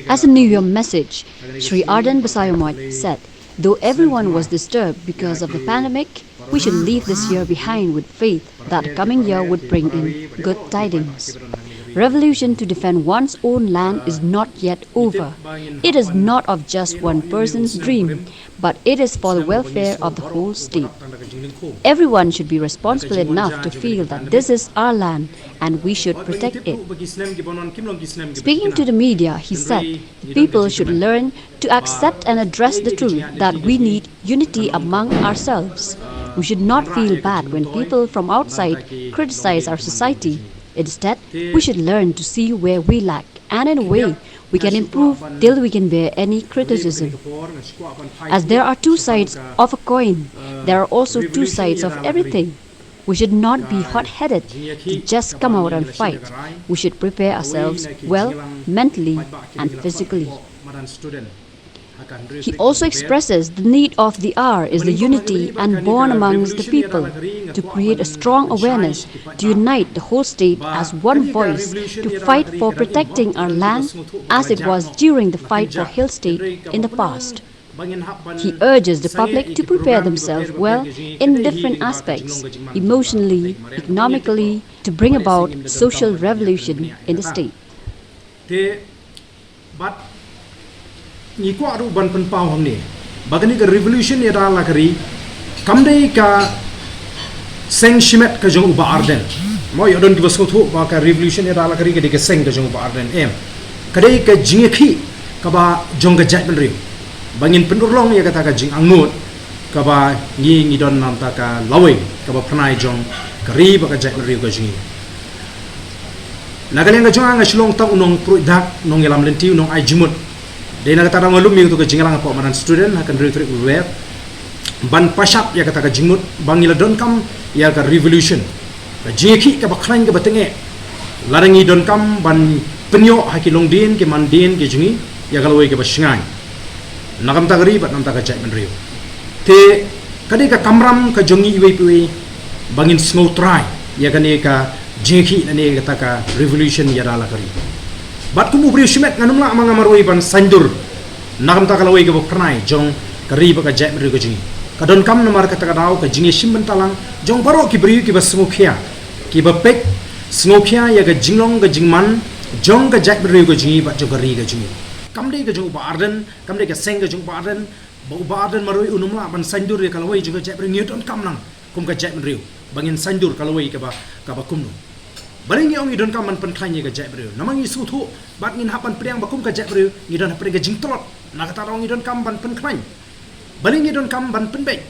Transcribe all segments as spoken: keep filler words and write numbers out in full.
As a New Year message, Shri Ardent Basaiawmoit said, though everyone was disturbed because of the pandemic, we should leave this year behind with faith that the coming year would bring in good tidings. Revolution to defend one's own land is not yet over. It is not of just one person's dream, but it is for the welfare of the whole state. Everyone should be responsible enough to feel that this is our land and we should protect it. Speaking to the media, he said people should learn to accept and address the truth that we need unity among ourselves. We should not feel bad when people from outside criticize our society. Instead, we should learn to see where we lack, and in a way, we can improve till we can bear any criticism. As there are two sides of a coin, there are also two sides of everything. We should not be hot headed to just come out and fight. We should prepare ourselves well, mentally and physically. He also expresses the need of the hour is the unity and bond amongst the people, to create a strong awareness, to unite the whole state as one voice, to fight for protecting our land as it was during the fight for Hill State in the past. He urges the public to prepare themselves well in different aspects, emotionally, economically, to bring about social revolution in the state. Bad ngi kwah ruh ban pynpaw hangne ba kane ka revolution ïada la ka ri kam dei ka seng shimet ka jong u Bah Ardent. Mo, ïoh don kiba sngewthuh ba ka revolution ïada la ka ri ka dei ka seng ka jong u Bah Ardent, em. Ka dei ka jingïakhih kaba jong ka jaitbynriew ba ngin pynurlong ïa kata ka jingangnud kaba ngi ngi don na bynta ka lawei kaba phyrnai jong ka ri bad ka jaitbynriew ka jong ngi. Na ka liang ka jong nga, nga shu long tang u nongpruid dak, nongïalam lynti, u nongai jingmut. Dei na kata ka daw nga lum ïa kato ka jingïalang hapoh madan Student ha ka hynriew tarik February ban pynshai ïa kata ka jingmut ba ngi la donkam ïa ka revolution, ka jingïakhih kaba khlaiñ kaba tyngeh. Lada ngi donkam ban pynïoh ha ki longdien ki mandien ki jong ngi ïa ka lawei kaba shngaiñ na ka bynta ka ri bad na ka bynta ka jaitbynriew. Te ka dei ka kamram ka jong ngi iwei pa iwei ba ngin sngewtrai ïa kane ka jingïakhih lane kata ka revolution ïada la ka ri. Bad kum u briew shimet ngan ym lah ma nga marwei ban saiñdur na ka bynta ka lawei kaba phyrnai jong ka ri bad ka jaitbynriew ka jong ngi. Ka donkam namar kata ka daw ka jingïashim bynta lang jong baroh ki briew kiba sngewkhia, kiba peit sngewkhia ïa ka jinglong ka jingman jong ka jaitbynriew ka jong ngi bad jong ka ri ka jong ngi. Kam dei ka jong u Bah Ardent, kam dei ka seng ka jong u Bah Ardent, ba u Bah Ardent marwei un ym lah ban saiñdur ïa ka lawei jong ka jaitbynriew. Ngi donkam lang kum ka jaitbynriew ba ngin saiñdur ka lawei kaba, kaba kumno. Balei ngi ong ngi donkam ban pynkhlaiñ ïa ka jaitbynriew? Namar ngi sngewthuh bad ngin hap ban pdiang ba kum ka jaitbynriew ngi don hapdeng ka jingtlot. Na kata ka daw ngi donkam ban pynkhlaiñ. Balei ngi donkam ban pynbeit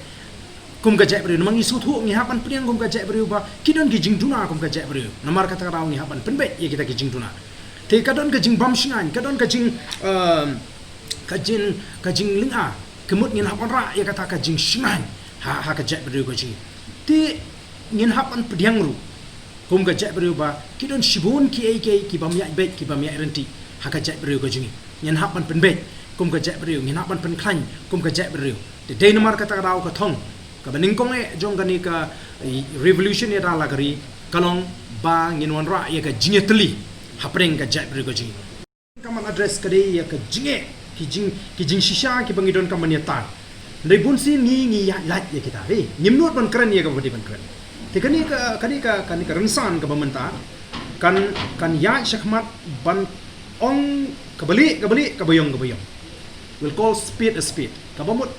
kum ka jaitbynriew? Namar ngi sngewthuh ngi hap ban pdiang kum ka jaitbynriew ba ki don ki jingduna kum ka jaitbynriew. Namar kata ka daw ngi hap ban pynbeit ïa kita ki jingduna. Te ka don ka jingbam shngaiñ, ka don ka jing, ehm, ka jing, ka jinglynga. Ka mut ngin hap ban rah ïa kata ka jingshngaiñ ha, ha ka jaitbynriew ka jong ngi. Te ngin hap ban pdiang ruh kum ka jaitbynriew ba ki don shibun kiei kiei ki bym ïaid beit, ki bym ïaid ryntih ha ka jaitbynriew ka jong ngi. Ngin hap ban pynbeit kum ka jaitbynriew, ngin hap ban pynkhlaiñ kum ka jaitbynriew. Te dei namar kata ka daw ka thong kaba nyngkong eh jong kane ka, eh, revolution ïada la ka ri ka long ba ngin wanrah ïa ka jingïatylli hapdeng ka jaitbynriew ka jong ngi. Ka man address ka dei ïa ka jingeh, ki jing, ki jingshisha kiba ngi donkam ban ïatai. Hynrei bunsien ngi, ngi ïaid lait ïa kita. Hei, ngim nud ban kren ïa kaba dei ban kren. Te kane ka, kane ka, kane ka rynsan kaba mynta kan, kan ïaid shakhmat ban ong kaba lieh kaba lieh, kaba ïong kaba ïong. We'll call spade a spade. Kaba mut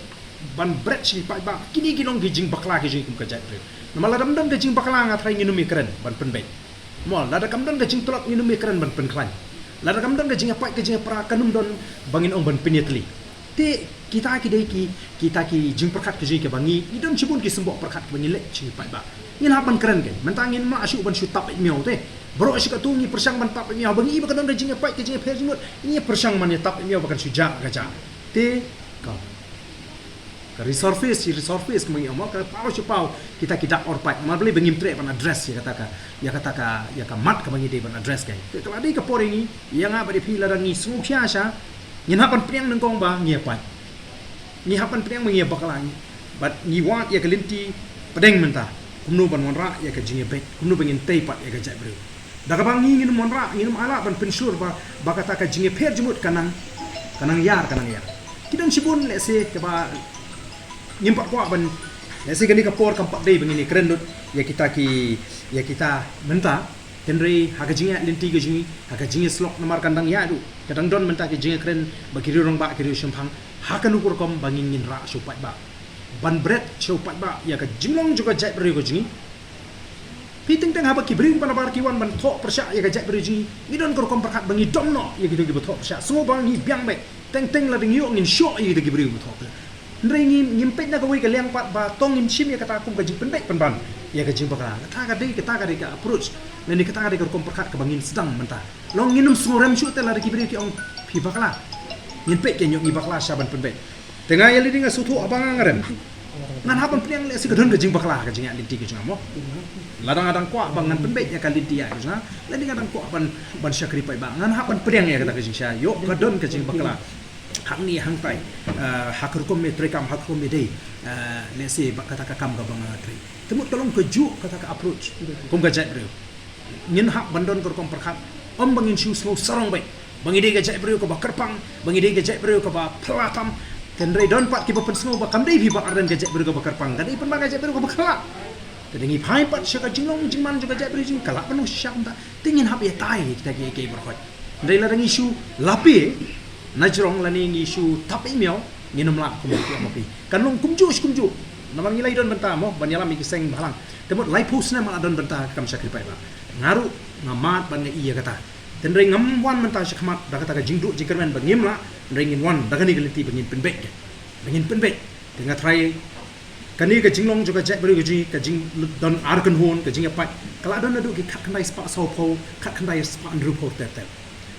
ban bret sha ki paidbah, kine ki long ki jingbakla ki jong ngi kum ka jaitbynriew. Namar lada ym don ka jingbakla nga tharai ngin ym ïakren ban pynbeit. Mo, lada kam don ka jingtlot ngin ym ïakren ban pynkhlaiñ. Lada kam don ka jingïapait ka jingïapra kan ym don ba ngin ong ban pynïatylli. Te kita ki dei ki, kita ki jingpyrkhat ki jong ngi kiba ngi, ngi don shibun ki symboh pyrkhat kiba ngi leh sha ki paidbah. Ngin hap ban kren kein. Mynta ngim lah shuh ban shu tap beit miaw te. Baroh shi katto ngi pyrshang ban tap beit miaw ba ngi ba ka don ka jingïapait ka jingïapher jingmut ngi pyrshang ban ïatap beit miaw ba kan shu jah ka jah. Te ka Ka resurface shi resurface kumba ngi ong, ka paw shi paw kita ki dak orpait. Namar balei ba ngim treh ban address ïa kata ka, ïa kata ka, ïa ka mat kaba ngi dei ban address ka. Te ka la dei ka por ïa ngi, ïa nga bad ïa phi lada ngi sngewkhia sha, ngin hap ban pdiang nyngkong ba ngi ïapait. Ngi hap ban pdiang ba ngi ïabakla ngi. Bad ngi wad ïa ka lynti pdeng mynta. Kumno ban wanrah ïa ka jingïabeit, kumno ba ngin tei pat ïa ka jaitbynriew. Da kaba ngi ngin ym wanrah, ngin ym lah ban pynshlur ba, ba kata ka jingïapher jingmut ka nang, ka nang ïar, ka nang ïar. Ki don shibun lehse kaba ngim pat kwah ban, lehse kane ka por kam pat dei ba ngin ïakren lut ïa kita ki, ïa kita mynta. Hynrei ha ka jingïaid lynti ka jong ngi, ha ka jingïasyllok namar kan dang ïaid ruh, ka dang don mynta ki jingïakren bad ki riew rangbah, ki riew shemphang, ha kano ka rukom ba ngin, ngin rah sha u paidbah, ban bret sha u paidbah ïa ka jinglong jong ka jaitbynriew ka jong ngi. Phi, teng teng haba ki briew kiba nabar ki wan ban thoh pyrshah ïa ka jaitbynriew jong ngi, ngi don ka rukom pyrkhat ba ngi dom noh ïa kito kiba thoh pyrshah. Sngewbha ngi biang beit. Teng teng lada ngi ïoh ngin shoh ïa kito ki briew kiba thoh pyrshah. Hynrei ngim, ngim peit na kawei ka liang pat ba to ngin shim ïa kata kum ka jingpynbeit pynban ïa ka jingbakla. Kata ka dei, kata ka dei ka approach, lane kata ka dei ka rukom pyrkhat kaba ngin sdang mynta. Long ngin ym sngewrem shuh te lada ki briew ki ong phi bakla. Ngin peit, ki ong ngi bakla, sha ban pynbeit. Te nga ïa lade nga sngewthuh haba nga rem, ngan hap ban pdiang lehse ka don ka jingbakla ha ka jingïaid lynti ka jong nga, mo. Lada nga dang kwah ba ngan pynbeit ïa ka lynti ïa ka jong nga, lane nga dang kwah ban, ban shakri paidbah, ngan hap ban pdiang ïa kata ka jingshai. Ïoh ka don ka jingbakla hangne hangtai, eh, ha ka rukom ba treikam, ha ka rukom ba dei, eh, lehse bad kata ka kam kaba nga trei. Te mut ka long kajuh kata ka approach kum ka jaitbynriew. Ngin hap ban don ka rukom pyrkhat, ym ba ngin shu sngew sarong beit ba ngi dei ka jaitbynriew kaba kyrpang, ba ngi dei ka jaitbynriew kaba phylla tam. Hynrei don pat kiba pynsngew ba kam dei phi Bah Ardent ka jaitbynriew kaba kyrpang, ka dei pynban ka jaitbynriew kaba khyllad. Te da ngi phai pat sha ka jinglong jingman jong ka jaitbynriew jong ngi, ka lah ban long shisha kumta. Te ngin hap ïatai kita kiei kiei baroh. Hynrei lada ngi shu lapi na jrong lane ngi shu tap i miaw, ngin ym lah, kumno ki ong ma phi. Kan long kumjuh shi kumjuh. Namar ngi la ïadon bynta, mo, ban ïalam ïa ki seng bhalang. Te mut laiphew snem la don bynta ka kam shakri paidbah. Nga ruh nga mad ban nga ïa kata. Hynrei ngam wan mynta shakhmat da kata ka jingduh jingkyrmen ba ngim lah, hynrei ngin wan da kane ka lynti ba ngin pynbeit. Ba ngin pynbeit. Te nga tharai kane ka jinglong jong ka jaitbynriew ka jing, ka jingdon ar kynhun, ka jingïapait, ka la don naduh ki khatkhyndai spah sawphew, khatkhyndai spah hynriewphew ter ter.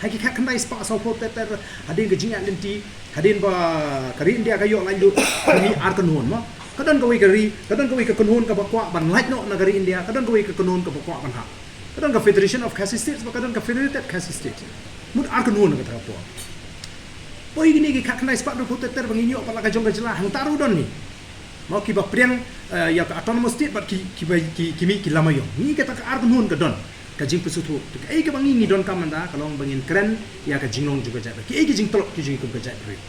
Ha ki khatkhyndai spah sawphew ter ter, hadien ka jingïaid lynti, hadien ba ka ri India ka ïoh laitluid, ka mih ar kynhun, mo. Ka don kawei ka ri, ka don kawei ka kynhun kaba kwah ban lait noh na ka ri India, ka don kawei ka kynhun kaba kwah ban hap. Ka don ka Federation of Khasi States, bad ka don ka Federated Khasi States. Mut ar kynhun ha kata ka por. Poi kine ki khatkhyndai spah hynriewphew ter ter ba ngin ïoh pat la ka jong ka jylla, hangta ruh don ngi, mo, kiba pdiang, eh, ïa ka autonomous state bad ki, kiba, ki, ki mih ki lama ïong. Ngi kata ka ar kynhun ka don ka jingpynsngewthuh. Te kaei kaba ngi, ngi donkam mynta ka long ba ngin kren ïa ka jinglong jong ka jaitbynriew, kiei ki jingtlot ki jong ngi kum ka jaitbynriew.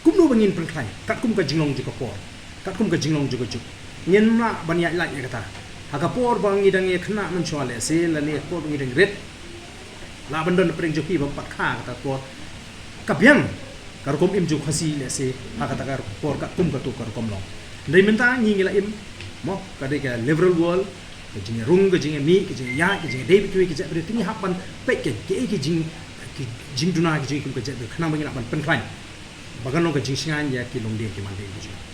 Kumno ba ngin pynkhlaiñ katkum ka jinglong jong ka por, katkum ka jinglong jong ka juk. Ngim lah ban ïaid lait ïa kata. Ha ka por ba ngi dang ïakhynnah mynshuwa lehse, lane ha ka por ba ngi dang rit, lah ban don na pdeng jong phi ba pat kha kata ka por. Ka biang ka rukom im jong u Khasi lehse ha kata ka por, katkum kato ka rukom long. Hynrei mynta ngi, ngi la im, mo, ka dei ka liberal world, ka jingïarung, ka jingïamih, ka jingïaid, ka jingïadei bad kiwei ki jaitbynriew. Te ngi hap ban peit kein kiei ki jing, ki jingduna ki jong ngi kum ka jaitbynriew, khnang ba ngin lah ban pynkhlaiñ ba kan long ka jingshngaiñ ïa ki longdien ki mandien ki jong ngi.